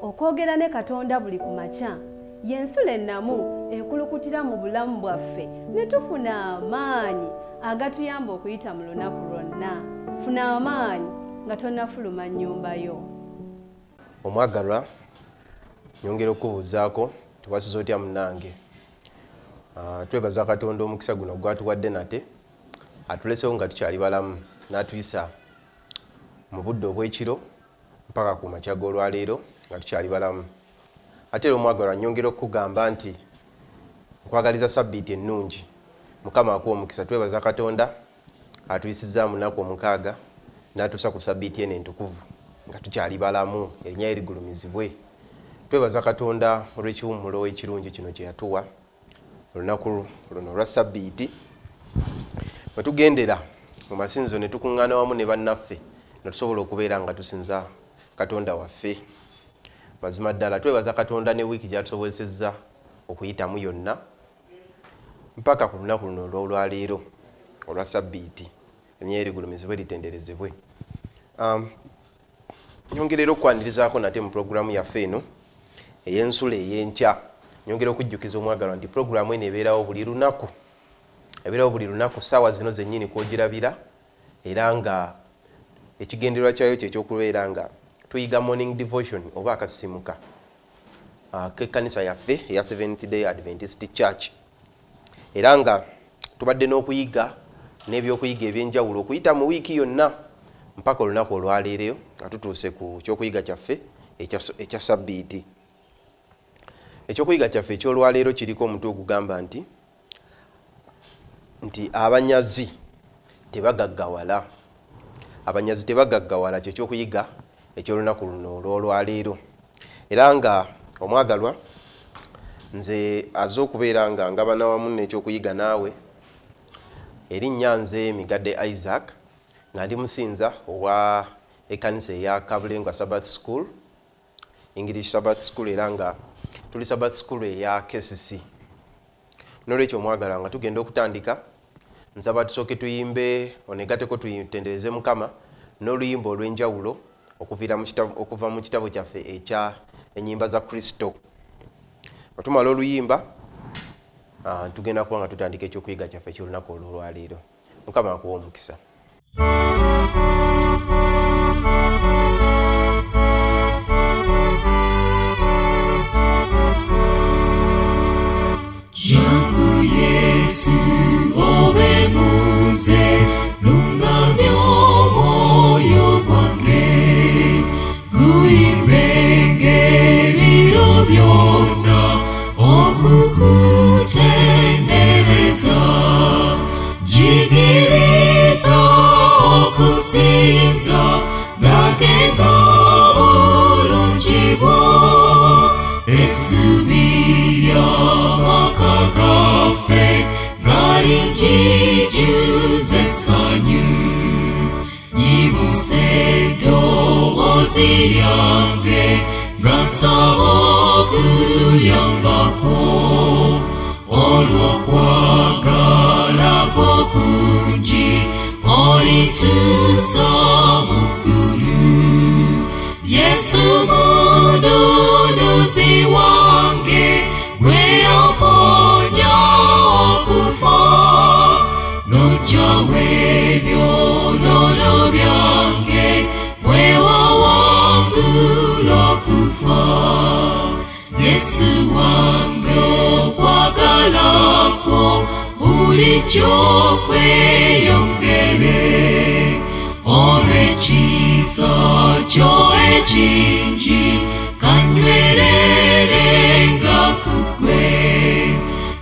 Okwogera ne Katonda buli ku makya y'ensulo ennamu ekulukutira mu bulamu bwaffe ne tufuna amaanyi agatuyamba okuyita mu lunaku lwonna. Funa amaanyi nga tonnafuluma nnyumba yo. Omwagalwa, nyongera okubuuzaako tewasiza otya munnange. Twebaza Katonda omukisa guno gwatuwadde nate atulesewo nga tukyali balamu n'atuyisa mu budde obw'ekiro mpaka ku makya g'olwaleero nga tukyali balamu. Ate era omwagalwa nyongera okukugamba nti nkwagaliza sabbiiti ennungi. Mukama akuwa omukisa. Twebaza Katonda atuyisizza mu nnaku 6 n'atuusa ku sabbiiti eno entukuvu nga tukyali balamu, erinnya lye ligulumizibwe. Twebaza Katonda olw'ekiwummulo ekirungi kino kye yatuwa olunaku luno olwa sabbiiti, bwe tugendera mu masinzizo ne tukuŋŋaana wamu ne bannaffe ne tusobola okubeera nga tusinza Katonda waffe. Mazima ddala twebaza Katonda ne wiiki gy'atusobozesezza okuyitamu yonna mpaka ku lunaku luno olw'olwaleero olwa sabbiiti. Erinnya lye ligulumizibwe litenderezebwe. Nyongera era okwanirizaako nate mu pulogulaamu yaffe eno ey'ensulo ey'enkya. Nyongera okujjukiza omwagalwa nti pulogulaamu eno ebeerawo buli lunaku, ebeerawo buli lunaku ssaawa zino zennyini kw'ogirabira, era nga ekigendererwa kyayo kye ky'okubeera nga tuyiga morning devotion oba akasisimuka k'ekkanisa yaffe eya Seventh Day Adventist Church, era nga tubadde n'okuyiga n'ebyokuyiga ebyenjawulo okuyita mu wiiki yonna mpaka olunaku olwaleero nga tutuuse ku kyokuyiga kyaffe ekya sabbiiti. Ekyokuyiga kyaffe eky'olwaleero kiriko omutwe ogugamba nti abanyazi tebagaggawala. Abanyazi tebagaggawala kye kyokuyiga eky'olunaku luno olw'olwaleero. Era nga omwagalwa nze aze okubeera nga ngabana wamu n'ekyokuyiga naawe, erinnya nze Migadde Isaac, nga ndi musinza owa ekkanisa eya Kabulengwa Sabbath School, English Sabbath School, era nga tuli Sabbath School eya KCC. N'olwekyo omwagalwa nga tugenda okutandika, nsaba tusooke tuyimbe onegateko tutendereze Mukama n'oluyimba olw'enjawulo okuva mu kitabo kyaffe ekya ennyimba za Kristo. Bwe tumala oluyimba, tugenda kuba nga tutandika ekyokuyiga kyaffe eky'olunaku olw'olwaleero. Mukama akuwe omukisa. Jangu Yesu obe munze, lungamya omwoyo gwange, guyimbenge ebiro byonna okukutendereza. Njigiriza okusinza ndagenga obulungi bwo, essuubi ly'amaka gaffe nga linjijuza essanyu. Nyimusa eddoboozi lyange nga nsaba okuyambako, olw'okwagala kwo kungi olituusa mu ggulu. Yesu mununuzi wange, gwe omponya okufa, n'oggyawo ebyonoono byange, bwe wawangula okufa. Yesu wange okwagala kwo bulijjo kweyongere, olw'ekisa kyo ekingi kanywererenga ku ggwe,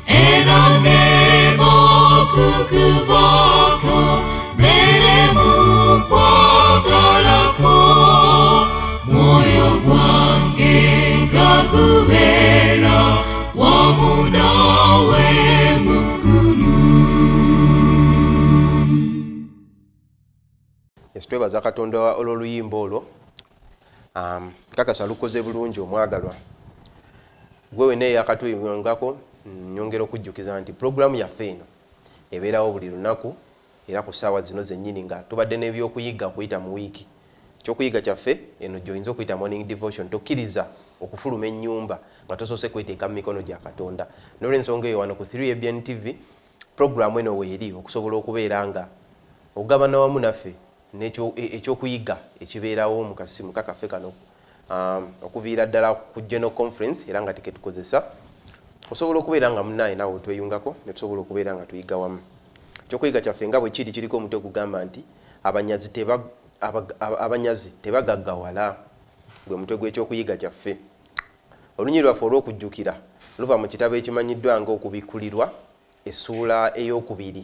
era nneme okukuvaako mbeere mu kwagala kwo. Mwoyo gwange nga gubeera wamu naawe mu ggulu. Yesu, twebaza Katonda olw'oluyimba olwo. Kakasa lukoze bulungi omwagalwa. Gwe wenna eyakatuyungako, nyongera okujjukiza nti pulogulaamu yaffe eno ebeerawo buli lunaku era ku ssaawa zino zennyini nga tubadde n'ebyokuyiga okuyita mu wiiki. Ekyokuyiga kyaffe eno gy'oyinza okuyita morning devotion. Tokkiriza okufuluma ennyumba nga tosoose kweteeka mu mikono gya Katonda. N'olwensonga eyo wano ku 3ABN TV programu eno weeri okusobola okubeera nga ogabana wamu naffe ekyokuyiga ekibeerawo mu kasimu kakaffe kano, okuviira ddala ku General Conference era nga teketukozesa. Osobola okubeera nga munnaye naawe otweyungako ne tusobola okubeera nga tuyiga wamu. Ekyokuyiga kyaffe nga bwe kiri kiriko omutwe ogugamba nti abanyazi tebagaggawala, gwe mutwe gw'ekyokuyiga kyaffe. Olunyiriri lwaffe olw'okujjukira luva mu kitabo ekimanyiddwa nga Okubikkulirwa essuula 2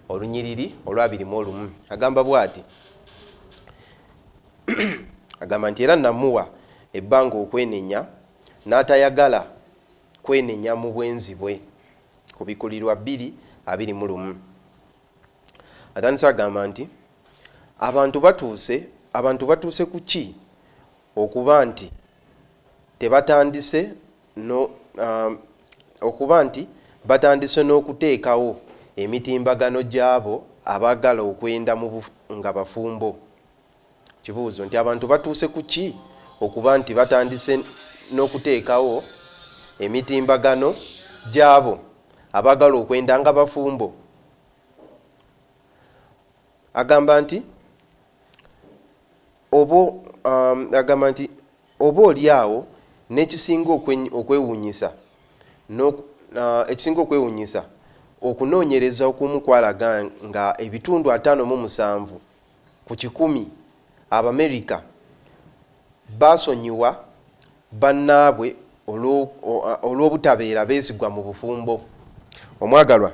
olunyiriri olwa 21. Agamba bw'ati, agamba nti era namuwa ebbanga okwenenya n'atayagala kwenenya mu bwenzi bwe. Kubikkulirwa 2:21. Atandise agamba nti abantu batuuse ku ki okuba nti tebatandise no okuba nti batandise n'okuteekawo emitimbagano gy'abo abaagala okwenda nga bafumbo. Kibuuzo nti abantu batuuse ku ki okuba nti batandise n'okuteekawo emitimbagano gy'abo abaagala okwenda nga bafumbo. Agamba nti oba oli awo n'ekisinga okwewuunyisa ekisinga okwewuunyisa okunoonyereza okumu kwalaga nga ebitundu 57 ku 100 Abamerika basonyiwa bannaabwe olw'obutabeera beesigwa mu bufumbo. Omwagalwa,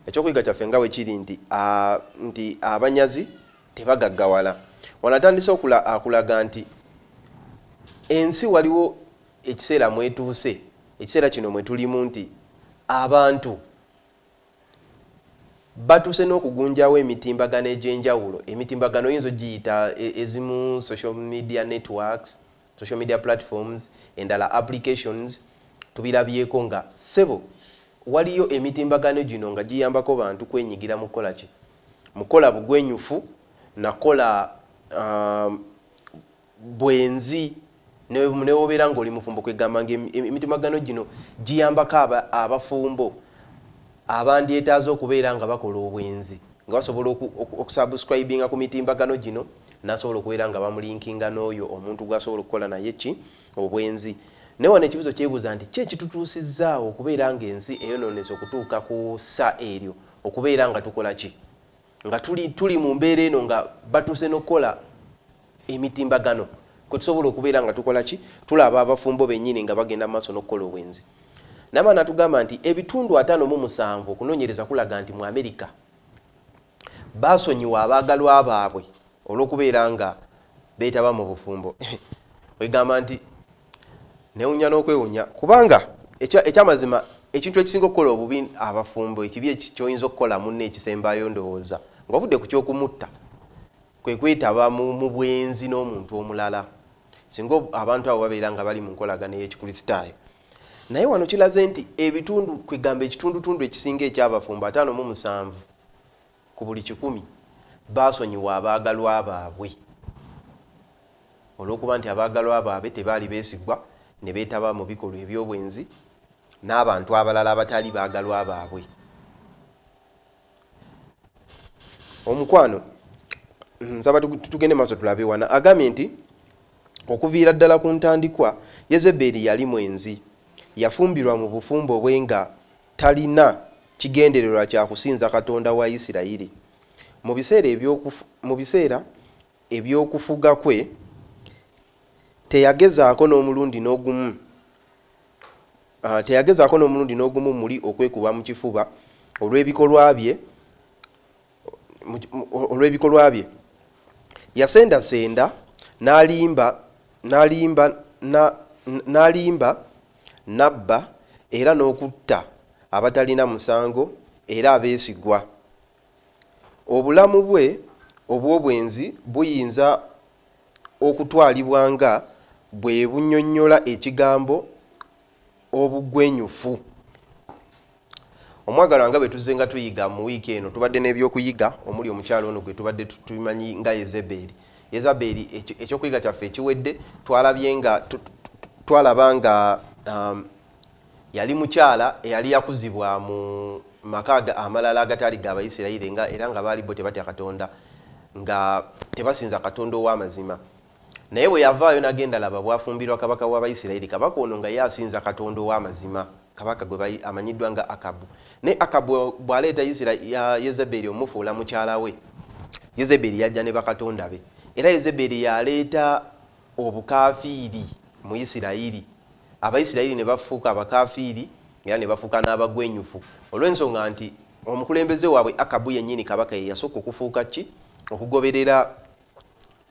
ekyokuyiga kyaffe nga bwe kiri nti abanyazi tebagaggawala. Wano atandise akulaga nti ensi waliwo ekiseera mwetuuse, ekiseera kino mwe tulimu, nti abantu batuuse n'okugunjawo emitimbagano egy'enjawulo. Emitimbagano oyinza ogiyita ezimu social media networks, social media platforms, endala applications. Tubirabyeko nga ssebo waliyo emitimbagano gino nga giyambako bantu kwenyigira mu kukola ki, mukola bugwenyufu nakola bwenzi newobeera ng'oli mufumbo. Kwegamba nga emitimbagano gino giyambako abafumbo abandyetaaze okubeera nga bakola obwenzi, nga basobola okusubscribinga ku mitimbagano gino, nasobola okubeera nga bamulinkinga n'oyo omuntu gwasobola okukola naye ki, obwenzi. Naye wano ekibuzo kyebuuza nti ki ekitutuusizzaawo okubeera ng'ensi eyonoonese okutuuka ku ssa eryo, okubeera nga tukola ki, nga tuli mu mbeera eno nga batuuse n'okukola emitimbagano kwe tusobola okubeera nga tukola ki, tulaba abafumbo bennyini nga bagenda mu maaso n'okukola obwenzi. Naba natugamba nti ebitundu 57 okunoonyereza kulaga nti mu Amerika basonyiwa abaagalwa baabwe olw'okubeera nga beetaba mu bufumbo. Wegamba nti newunya n'okwewunya, kubanga ekyamazima ekintu ekisinga okukola obubi abafumbo, ekibi kyoyinza okukola munne ekisembayo ndowooza ng'ovudde ku kyokumutta, kwe kwetaba mu bwenzi n'omuntu omulala, singa abantu abo babeera nga bali mu nkolagano ey'Ekikristaayo. Naye wano kiraze nti ebitundu, kwegamba ekitundutundu ekisinga ekyabafumbo 57 ku buli 100 basonyiwa abaagalwa baabwe olw'okuba nti abaagalwa baabwe tebaali beesigwa ne beetaba mu bikolwa eby'obwenzi n'abantu abalala abatali baagalwa baabwe. Omukwano, nsaba tugende maaso tulabe. Wana agambye nti okuviira ddala ku ntandikwa Yezeberi yali mwenzi. Yafumbirwa mu bufumbo bwe nga talina kigendererwa kya kusinza Katonda wa Isirayiri. Mu biseera ebyokufuga kwe teyagezaako n'omulundi n'ogumu teyagezaako n'omulundi n'ogumu muli okwekuba mu kifuba olw'ebikolwa bye. Yasendasenda n'alimba n'abba era n'okutta abatalina musango era abeesigwa. Obulamu bwe obw'obwenzi buyinza okutwalibwa nga bwe bunnyonnyola ekigambo obugwenyufu. Omwagalwa, nga bwe tuzze nga tuyiga mu wiiki eno, tubadde n'ebyokuyiga omuli omukyalo ono gwe tubadde tumanyi nga Yezeberi. Yezabeeri, ekyokuyiga kyaffe ekiwedde twalabye nga twalaba nga yali mukyala eyali yakuzibwa mu maka amalala agatali ga Bayisirayiri, nga era nga baali bo tebatya Katonda, nga tebasinza Katonda ow'amazima. Naye bwe yavaayo n'agenda, laba bwafumbirwa kabaka w'Abayisirayiri. Kabaka ono nga ye asinza Katonda ow'amazima, kabaka gwe amanyiddwa nga Akabu. Naye Akabu bw'aleeta Yezeberi omufuula mukyala we, Yezeberi yajja ne bakatonda be. Era Yezeberi yaleeta obukafiiri mu Isirayiri, Abayisirayiri ne bafuuka abakafiiri era ne bafuuka n'abagwenyufu, olw'ensonga nti omukulembeze waabwe Akabu yennyini kabaka ye yasooka okufuuka ki? Okugoberera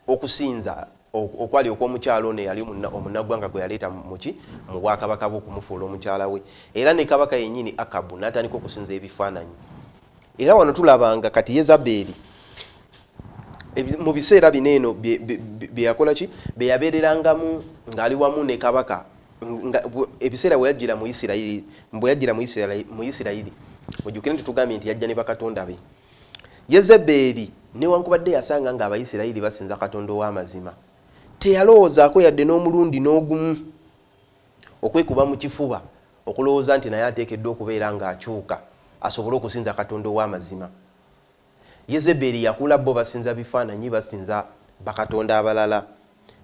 okusinza okwali okw'omukyalo ono eyali omunnaggwanga gwe yaleeta muki mu bwakabaka bwe okumufuula omukyala we. Era ne kabaka yennyini Akabu n'atandika okusinza ebifaananyi. Era wano tulabanga kati Yezabeeri mu biseera bino eno bye yakola ki, bye yabeererangamu ng'ali wamu ne kabaka, ebiseera bwe yajjira mu Isirayiri, bwe yajjira mu Isirayiri, mujjukire nti tugambye nti yajja ne bakatonda be. Yezebeeri newankubadde yasanga nga Abayisirayiri basinza Katonda ow'amazima, teyalowoozaako yadde n'omulundi n'ogumu okwekuba mu kifuba okulowooza nti naye ateekeddwa okubeera ng'akyuka asobole okusinza Katonda ow'amazima. Yezebeeri yakula bo basinza bifaananyi, basinza bakatonda abalala,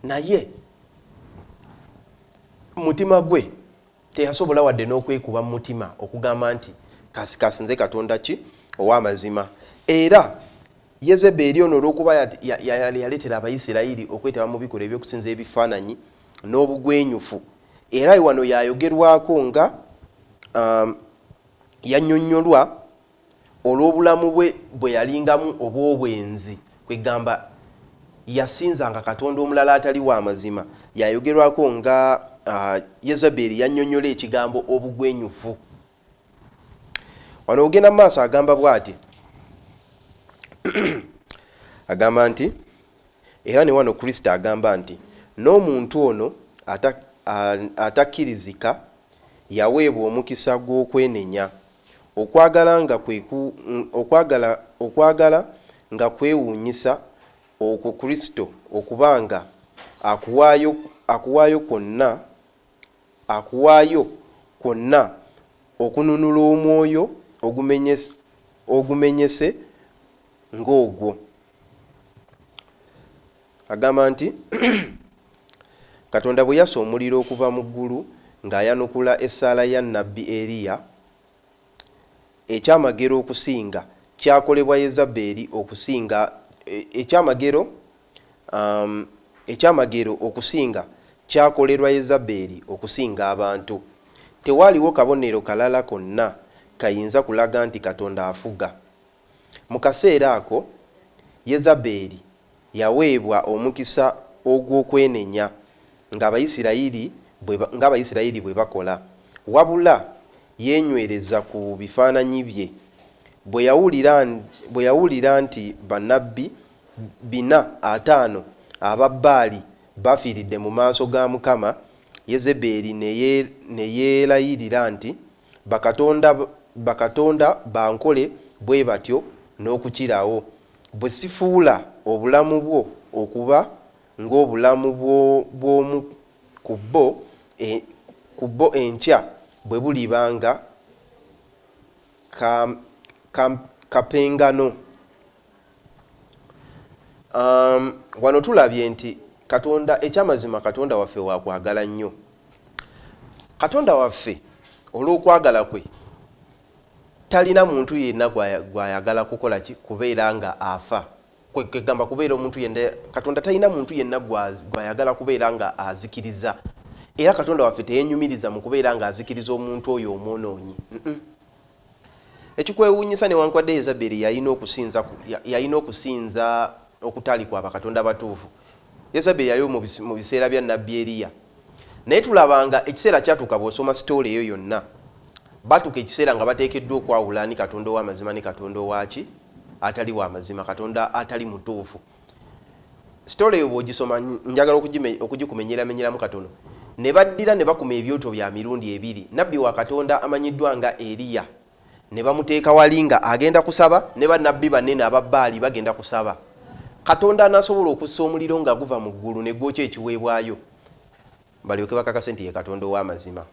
naye mutima gwe teyasobola wadde n'okwekuba mu mutima okugamba nti kasinze Katonda ki ow'amazima. Era Yezebeeri ono olw'okuba yaleetera Abayisirayiri okwetaba mu bikolwa ebyokusinza ebifaananyi n'obugwenyufu, era wano yayogerwako nga yannyonnyolwa olw'obulamu bwe bwe yalingamu obw'obwenzi, kwegamba yasinzanga katonda omulala atali wa mazima. Yayogerwako nga Yezebeeri yannyonnyola ekigambo obugwenyufu. Wano ogenda mu maaso agamba bw'ati, agamba nti era ne wano Kristo agamba nti n'omuntu ono atakkirizika yaweebwa omukisa gw'okwenenya, okwagala nga okwagala nga kwewuunyisa okwo Kristo okubanga akuwaayo kwonna okununula omwoyo ogumenyese ng'ogwo. Agamba nti Katonda bwe yassa omuliro okuva mu ggulu ng'ayanukula essaala ya nnabbi Eriya, ekyamagero okusinga kyakolebwa Yezabeeri okusinga ekyamagero okusinga kyakolerwa Yezabeeri okusinga abantu. Tewaaliwo kabonero kalala konna kayinza kulaga nti Katonda afuga. Mu kaseera ako Yezabeeri yaweebwa omukisa ogw'okwenenya ng'Abayisirayiri bwe bakola, wabula yeenywereza ku bifaananyi bye. Bwe yawulira nti bannabbi 450 aba Baali bafiiridde mu maaso ga Mukama, Yezebeeri ne yeelayirira nti bakatonda bankole bwe batyo n'okukirawo, bwe sifuula obulamu bwo okuba ng'obulamu bw'omu ku bo enkya bwe buliba nga kapengano. Wano tulabye nti Katonda ekyamazima Katonda waffe wakwagala nnyo. Katonda waffe olw'okwagala kwe talina muntu yenna gw'ayagala kukola ki, kubeera nga afa. Kwegamba kubeera omuntu yenna, Katonda talina muntu yenna gw'ayagala kubeera nga azikiriza. Era Katonda waffe teyenyumiriza mu kubeera nga azikiriza omuntu oyo omwonoonyi. Ekikwewuunyisa newankubadde Yezabeeri yalina okusinza okutali kwa bakatonda batuufu. Yezabeeri yaliwo mu biseera bya nnabbi Eriya. Naye tulabanga ekiseera kyatuuka, bw'osoma sitoole eyo yonna, batuuka ekiseera nga bateekeddwa okwawula ani Katonda ow'amazima ne Katonda owaki atali w'amazima, Katonda atali mutuufu. Sitoole eyo bw'ogisoma, njagala okugikumenyeramenyeramu katono. Ne baddira ne bakuma ebyoto bya mirundi ebiri. Nabbi wa Katonda amanyiddwa nga Eriya ne bamuteeka wali nga agenda kusaba, ne bannabbi banene aba Baali bagenda kusaba. Katonda anasobola okussa omuliro nga guva mu ggulu ne gwokya ekiweebwayo, balyoke bakakase nti ye Katonda ow'amazima.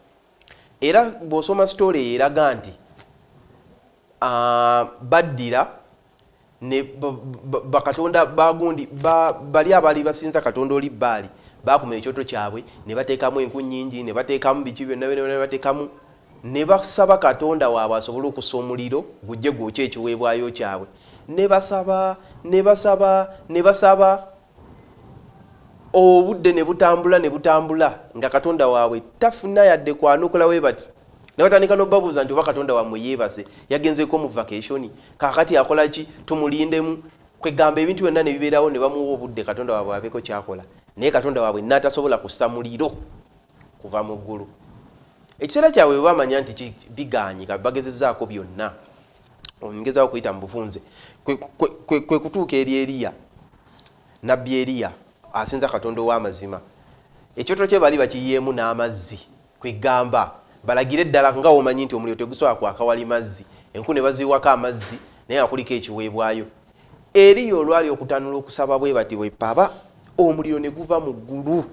Era bw'osoma sitole eyo eraga nti baddira ne bakatonda bagundi bali abaali basinza Katonda oli Baali, baakuma ekyoto kyabwe ne bateekamu enku nnyingi, ne bateekamu biki byonna byonna, ne bateekamu, ne basaba Katonda waabwe asobole okussa omuliro gujje gwokye ekiweebwayo kyabwe. Ne basaba, ne basaba, ne basaba, obudde ne butambula, ne butambula, nga Katonda waabwe tafuna yadde kwanukula we bati. Ne batandika n'obabuuza nti oba Katonda wammwe yeebase, yagenzeeko mu vacation, kaakati akola ki, tumulindemu. Kwegamba ebintu byonna ne bibeerawo, ne bamuwa obudde Katonda waabwe abeeko ky'akola. Naye Katonda waabwe n'atasobola kussa muliro kuva mu ggulu. Ekiseera kyabwe bwe bamanya nti bigaanyi, bagezezzaako byonna, ongezaako kuyita mu bufunze, kwe kutuuka eri Eriya, nabbi Eriya asinza Katonda ow'amazima. Ekyoto kye bali bakiyiyeemu n'amazzi, kwegamba balagire ddala nga omanyi nti omuliro tegusobola kwaka wali mazzi, enku ne baziwako amazzi, naye nga kuliko ekiweebwayo. Eriya olwali okutanula okusaba bwe bati bwe paba, omuliro ne guva mu ggulu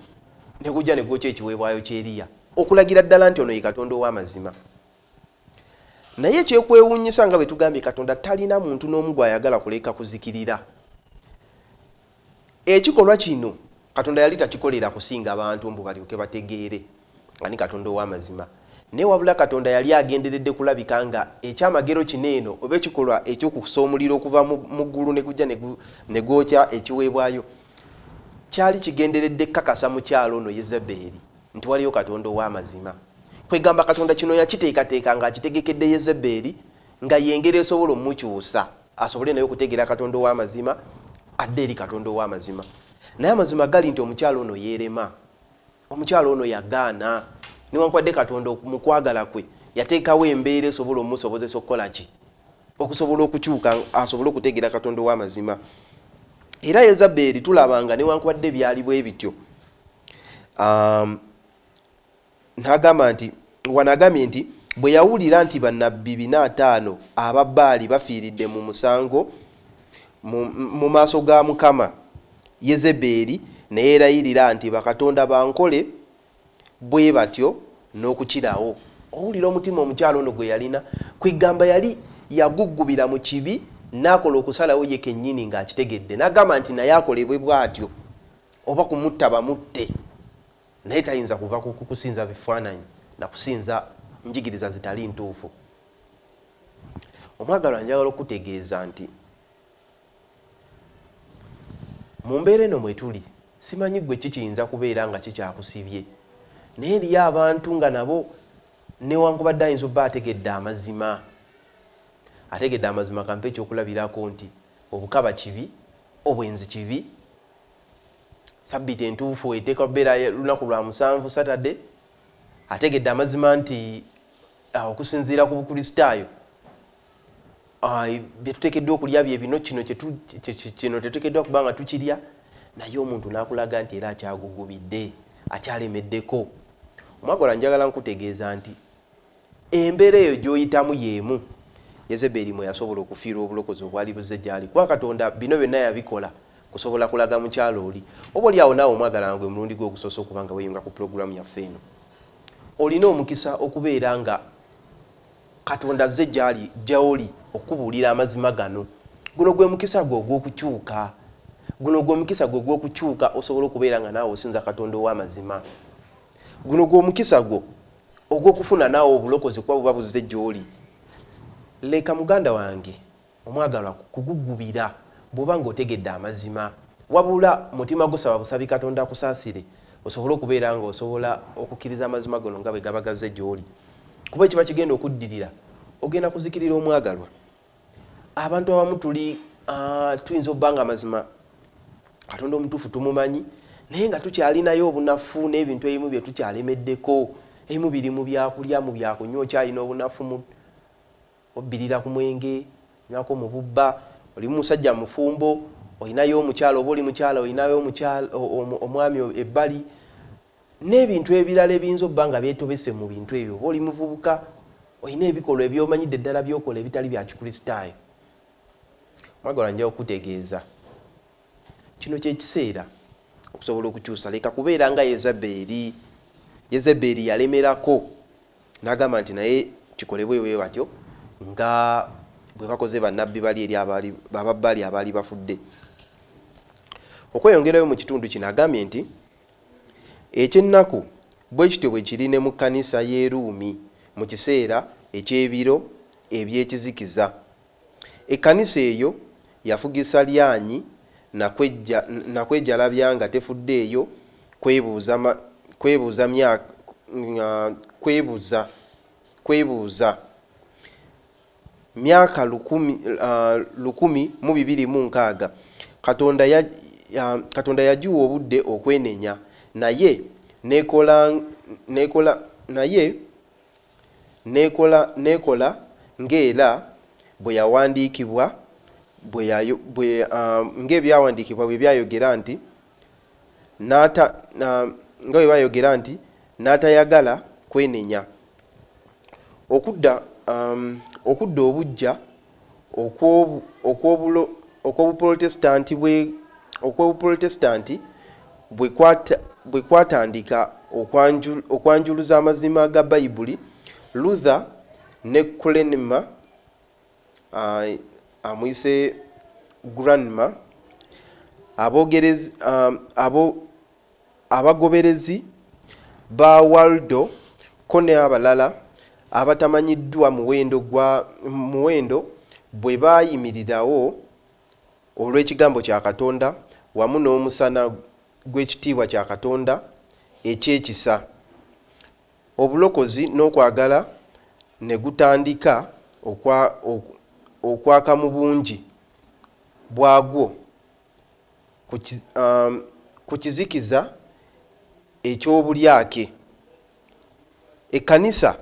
ne gujja ne gwokya ekiweebwayo ky'Eriya, okulagira ddala nti ono ye Katonda ow'amazima. Naye ekyekwewuunyisa nga bwe tugambye, Katonda talina muntu n'omu gw'ayagala kuleka kuzikirira. Ekikolwa kino Katonda yali takikolera kusinga bantu mbu balyoke bategeere ani Katonda ow'amazima, naye wabula Katonda yali agenderedde kulabika nga ekyamagero kino eno oba ekikolwa eky'okussa omuliro okuva mu ggulu ne gujja ne gwokya ekiweebwayo, kyali kigenderedde kakasa mukyalo ono Yezebeeri nti waliyo Katonda ow'amazima. Kwegamba Katonda kino yakiteekateeka ng'akitegekedde Yezebeeri nga y'engeri esobola omukyusa asobole naye okutegeera Katonda ow'amazima, adde eri Katonda ow'amazima. Naye amazima gali nti omukyalo ono yeerema, omukyalo ono yagaana. Newankubadde Katonda mu kwagala kwe yateekawo embeera esobola omusobozesa okukola ki, okusobola okukyuka asobole okutegeera Katonda ow'amazima. Era Yezebeeri tulabanga newankubadde byali bwe bityo, n'agamba nti wano agambye nti bwe yawulira nti bannabbi 405 aba Baali bafiiridde mu musango mu maaso ga Mukama, Yezebeeri ne yeerayirira nti bakatonda bankole bwe batyo n'okukirawo. Owulira omutima omukyalo ono gwe yalina, kwegamba yali yaguggubira mu kibi n'akola okusalawo ye kennyini ng'akitegedde, n'agamba nti naye akolebwe bw'atyo oba kumutta bamutte, naye tayinza kuva ku kusinza bifaananyi na kusinza njigiriza zitali ntuufu. Omwagalwa, njagala okutegeeza nti mu mbeera eno mwe tuli, simanyi ggwe kikiyinza kubeera nga kikyakusibye, naye eriyo abantu nga nabo newankubadde ayinza obba ategedde amazima, ategedde amazima. Kampe ekyokulabirako nti obukaba kibi, obwenzi kibi, sabbiiti entuufu eteekwa kubeera lunaku lwa 7 Saturday, ategedde amazima nti okusinziira ku Bukristaayo bye tuteekeddwa okulya bye bino, kino tetuteekeddwa kuba nga tukirya, naye omuntu n'akulaga nti era akyagugubidde, akyalemeddeko. Omwagalwa, njagala nkutegeeza nti embeera eyo gy'oyitamu y'emu Yezebeeri mwe yasobola okufiirwa obulokozi obwali buzze gy'ali, kuba Katonda bino byonna yabikola kusobola kulaga mukyalo oli. Oba oli awo naawe omwagala gwe mulundi gwe ogusoose okuba nga weeyunga ku pulogulaamu yaffe eno, olina omukisa okubeera nga Katonda azze gy'ali gy'oli okubuulira amazima gano. Guno gwe mukisa gwe ogw'okukyuka, guno gwe mukisa gwe ogw'okukyuka osobole okubeera nga naawe osinza Katonda ow'amazima. Guno gwe omukisa gwo ogw'okufuna naawe obulokozi, kuba buba buzze gy'oli. Leka muganda wange omwagalwa kugugubira bw'oba ng'otegedde amazima, wabula mutima gusaba busabi Katonda akusaasire osobole okubeera ng'osobola okukkiriza amazima gano nga bwe gaba gazze gy'oli, kuba ekiba kigenda okuddirira ogenda kuzikirira. Omwagalwa, abantu abamu tuli tuyinza obba nga amazima Katonda omutuufu tumumanyi, naye nga tukyalinayo obunafu n'ebintu ebimu bye tukyalemeddeko. Ebimu biri mu byakulya, mu byakunywa, okyalina obunafu, obbirira ku mwenge, nywako mu bubba, oli musajja mufumbo olinayo omukyala, oba oli mukyala olinayo omwami ebbali, n'ebintu ebirala ebiyinza obba nga byetobese mu bintu ebyo. Oba oli muvubuka olina ebikolwa ebyomanyidde ddala byokola ebitali bya Kikristaayo. Mwagalwa, nja okutegeeza Kino kyekiseera okusobola okukyusa. Leka kubeera nga Yezebeeri. Yezebeeri yalemerako n'agamba nti naye kikolebwe bwe batyo nga bwe bakoze bannabbi bali eri ababbaali abaali bafudde. Okweyongerayo mu kitundu kino agambye nti ekyennaku bwe kityo bwe kiri ne mu kkanisa y'e Ruumi mu kiseera eky'ebiro eby'ekizikiza. Ekkanisa eyo yafugisa lyanyi nakwejalabya nga tefuddeeyo kwebuuza myaka 1260. Katonda yagiwa obudde okwenenya, naye nekola ng'era bwe yawandiikibwa ng'ebyawandiikibwa bwe byayogera nti nga bwe bayogera nti n'atayagala kwenenya. Okudda obuggya okw'obuprotestanti bwe kwatandika okwanjuluza amazima ga Bayibuli, Luther ne Cranmer, amuyise Cranmer, abagoberezi ba Waldo ko n'abalala abatamanyiddwa muwendo bwe baayimirirawo olw'ekigambo kya Katonda wamu n'omusana gw'ekitiibwa kya Katonda eky'ekisa, obulokozi n'okwagala ne gutandika okwaka mu bungi bwagwo ku kizikiza ekyobulyake. Ekkanisa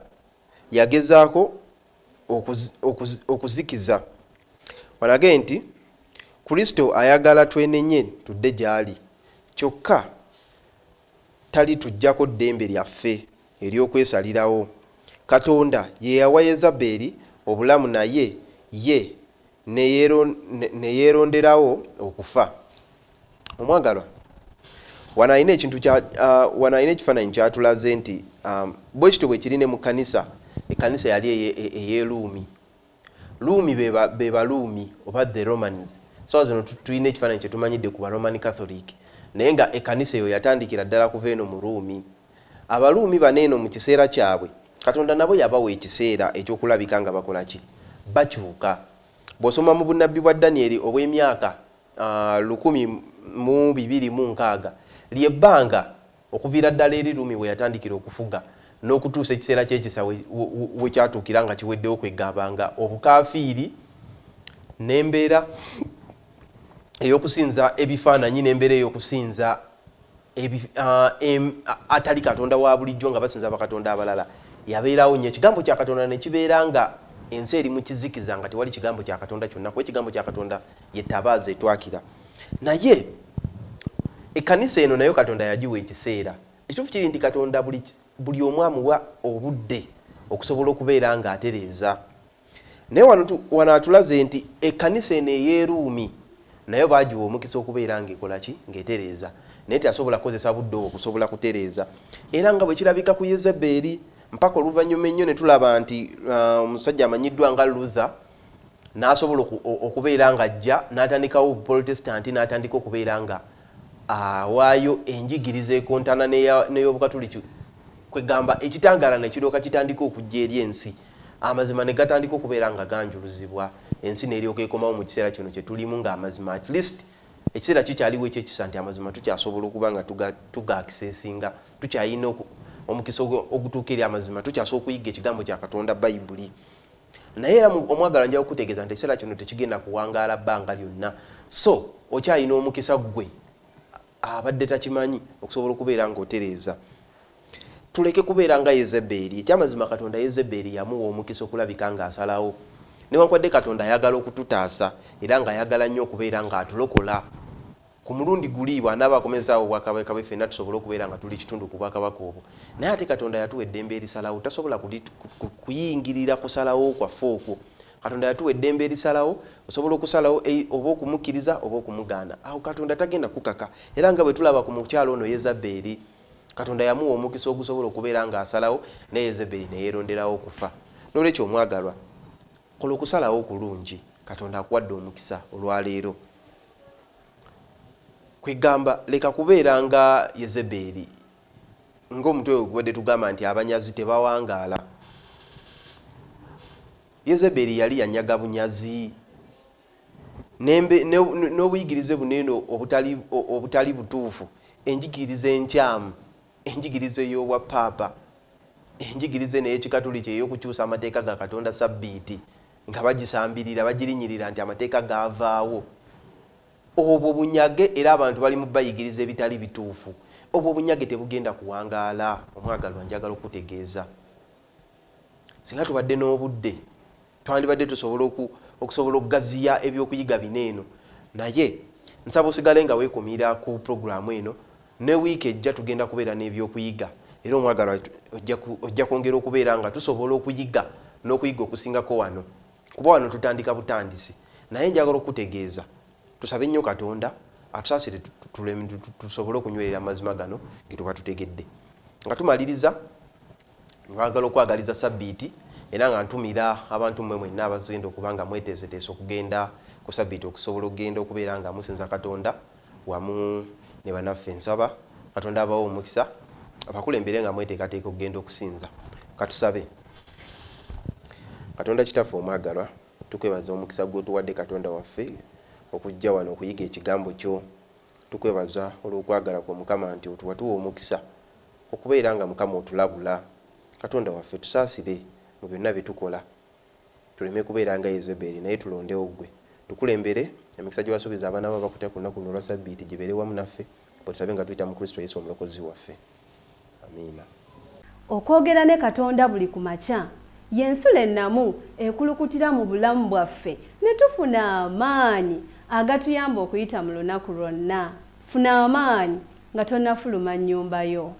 yagezaako okuzikiza. Wanage nti Kristo ayagala twenenye tudde gy'ali, kyokka talituggyako ddembe lyaffe ery'okwesalirawo. Katonda ye yawa Yezebeeri obulamu, naye ye ne yeeronderawo okufa. Omwagalwa, wano alina ekintu wano alina ekifaananyi kyatulaze nti bwe kityo bwe kiri ne mu kkanisa. Ekkanisa yali ey'eruumi. Ruumi be Baruumi oba the Romans. So zino tulina ekifaananyi kye tumanyidde ku ba Roman Catholic, naye nga ekkanisa eyo yatandikira ddala kuva eno mu Ruumi. Abaruumi bano eno mu kiseera kyabwe Katonda nabo yabawa ekiseera ekyokulabika nga bakola ki? Bakyuka. Bw'osoma mu bunnabbi bwa Danyeri obw'emyaka 1260, lyebbanga okuviira ddala eri Ruumi we yatandikira okufuga n'okutuusa ekiseera ky'ekisa we kyatuukira nga kiweddewo, kwegamba obukafiiri n'embeera ey'okusinza ebifaananyi n'embeera ey'okusinza atali Katonda wa bulijjo nga basinza bakatonda abalala yabeerawo nnyo. Ekigambo kya Katonda ne kibeera nga ensi eri mu kizikiza nga tewali kigambo kya Katonda kyonna, kuba ekigambo kya Katonda ye ttabaaza etwakira. Naye ekkanisa eno nayo Katonda yagiwa ekiseera. Ekituufu kiri nti Katonda buli omu amuwa obudde okusobola okubeera ng'atereeza. Naye wano atulaze nti ekkanisa eno ey'eruumi nayo baagiwa omukisa okubeera ng'ekola ki? Ng'etereeza. Naye teyasobola kukozesa budde obwo kusobola kutereeza. Era nga bwe kirabika ku Yezebeeri, mpaka oluvannyuma ennyo ne tulaba nti omusajja amanyiddwa nga Luther n'asobola okubeera ng'ajja n'atandikawo Obuprotestanti, n'atandika okubeera nga awaayo enjigiriza ekontana n'ey'Obukatuliki, kwegamba ekitangaala ne kiryoka kitandika okujja eri ensi, amazima ne gatandika okubeera nga ganjuluzibwa, ensi n'eryoka ekomawo mu kiseera kino kye tulimu ng'amazima at least ekiseera kikyaliwo ekyekisa nti amazima tukyasobola okuba nga tugaakiseesinga, tukyalina omukisa ogutuuka eri amazima, tukyasobola okuyiga ekigambo kya Katonda Bayibuli. Naye era omwagala nja kukutegeeza nti ekiseera kino tekigenda kuwangaala bbanga lyonna, so okyalina omukisa ggwe abadde takimanyi okusobola okubeera ng'otereeza. Tuleke kubeera nga Yezebeeri. Ekyamazima Katonda Yezebeeri yamuwa omukisa okulabika ng'asalawo. Newankubadde Katonda ayagala okututaasa era ng'ayagala nnyo okubeera ng'atulokola ku mulundi guli bw'anaaba akomezaawo obwakabaka bwe, ffenna tusobole okubeera nga tuli kitundu ku bwakabaka obwo. Naye ate Katonda yatuwa eddembe erisalawo, tasobola kuyingirira kusalawo kwaffe okwo. Katonda yatuwa eddembe erisalawo, osobola okusalawo oba okumukkiriza oba okumugaana. Awo Katonda tagenda kukaka. Era nga bwe tulaba ku mukyalo ono Yezabeeri, Katonda yamuwa omukisa ogusobola okubeera ng'asalawo, naye Yezabeeri ne yeeronderawo okufa. N'olwekyo omwagalwa, kola okusalawo okulungi. Katonda akuwadde omukisa olwaleero. Kwegamba leka kubeera nga Yezebeeri, ng'omutwe we gubadde tugamba nti abanyazi tebawangaala. Yezebeeri yali yanyaga bunyazi n'obuyigirize buno obutali butuufu, enjigiriza enkyamu, enjigiriza ey'obwapaapa, enjigiriza eno ey'ekikatoliki ey'okukyusa amateeka ga Katonda sabbiiti nga bagisambirira, bagirinyirira nti amateeka gaavaawo. Obwo bunyage, era abantu bali mu bayigiriza ebitali bituufu. Obwo bunyage tebugenda kuwangaala. Omwagalwa, njagala okutegeeza, singa tubadde n'obudde twandibadde tusobola okusobola okugaziya ebyokuyiga bino eno, naye nsaba osigale nga weekumira ku puroguramu eno. Ne wiiki ejja tugenda kubeera n'ebyokuyiga, era omwagalwa ojja kwongera okubeera nga tusobola okuyiga n'okuyiga okusingako wano, kuba wano tutandika butandisi. Naye njagala okutegeeza, tusabe nnyo Katonda atusaasire tusobole okunywerera amazima gano ge tuba tutegedde. Nga tumaliriza, njagala okwagaliza sabbiiti, era nga ntumira abantu mmwe mwenna abagenda okuba nga mweteeseteese okugenda ku sabbiiti, okusobola okugenda okubeera nga musinza Katonda wamu ne bannaffe. Nsaba Katonda abawe omukisa, abakulembere nga mweteekateeka okugenda okusinza. Katusabe. Katonda Kitaffe omwagalwa, tukwebaza omukisa gw'otuwadde Katonda waffe okujja wano okuyiga ekigambo kyo. Tukwebaza olw'okwagala kwo Mukama nti otuwatuwa omukisa okubeera nga Mukama otulabula. Katonda waffe, tusaasire mu byonna bye tukola, tuleme kubeera nga Yezebeeri, naye tulondewo ggwe. Tukulembere emikisa gye wasuubiza abaana bo abakutya ku lunaku luno olwa sabbiiti gibeere wamu naffe, bwe tusabe nga tuyita mu Kristo Yesu omulokozi waffe. Amiina. Okwogera ne Katonda buli ku makya y'ensulo ennamu ekulukutira mu bulamu bwaffe ne tufuna amaanyi agatuyamba okuyita mu lunaku lwonna. Funa amaanyi nga tonnafuluma nnyumba yo.